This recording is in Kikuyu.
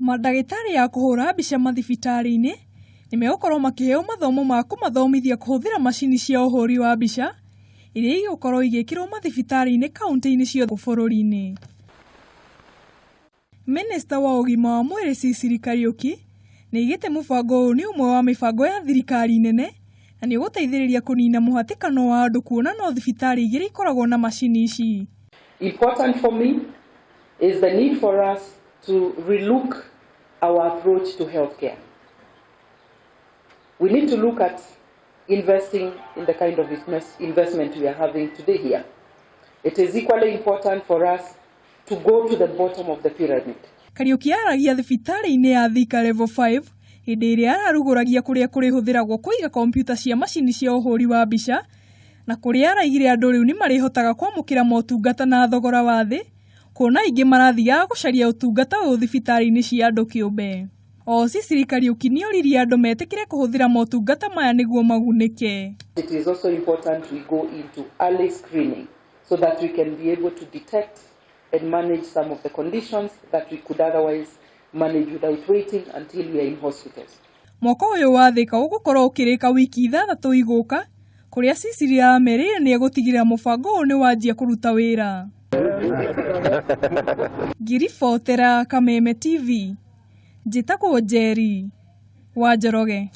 Mandagĩtarĩ a kũhũra mbica mathibitarĩ-inĩ nĩmegũkorwo makĩheo mathomo ma kũmathomithia kũhũthĩra macini cia ũhũri wa mbica iria igũkorwo igĩkĩrwo mathibitarĩ-inĩ kaunti-inĩ ciothe bũrũri-inĩ. Minista wa ũgima wa mwĩrĩ Sicily Kariũki nĩaigĩte mũbango ũyũ nĩ ũmwe wa mĩbango ya thirikari nene na nĩũgũteithĩrĩria kũnina mũhatĩkano wa andũ kuona no thibitarĩ igĩrĩ ikoragwo na macini ici. Important for me is the need for us to relook our approach to healthcare. We need to look at investing in the kind of investment we are having today here. It is equally important for us to go to the bottom of the pyramid. Kariũki aragia thibitarĩ-inĩ ya Thika Level 5 hĩndĩ ĩrĩa ararugũragia kũrĩa kũrĩhũthĩragwo kũiga kompiuta cia macini cia ũhũri wa mbica na kũrĩa araigire andũ rĩu nĩmarĩhotaga kwamũkĩra motungata na thogora wa thĩ kuona aingĩ marathiaga gũcaria ũtungata ũyũ thibitarĩ-inĩ cia andũ kĩũmbe. O Sicily Kariũki nĩoririe andũ metĩkĩre kũhũthĩra motungata maya nĩguo magunĩke. It is also important we go into early screening so that we can be able to detect and manage some of the conditions that we could otherwise manage without waiting until we are in hospitals. Mwaka ũyũ wa Thika ũgũkorwo ũkĩrĩka wiki ithathatũ igũka kũrĩa Sicily aramerĩire nĩegũtigĩrĩra mũbango ũyũ nĩwanjia kũruta wĩra. Ngiribotera Kameme TV, njĩtagwo Njeri wa Njoroge.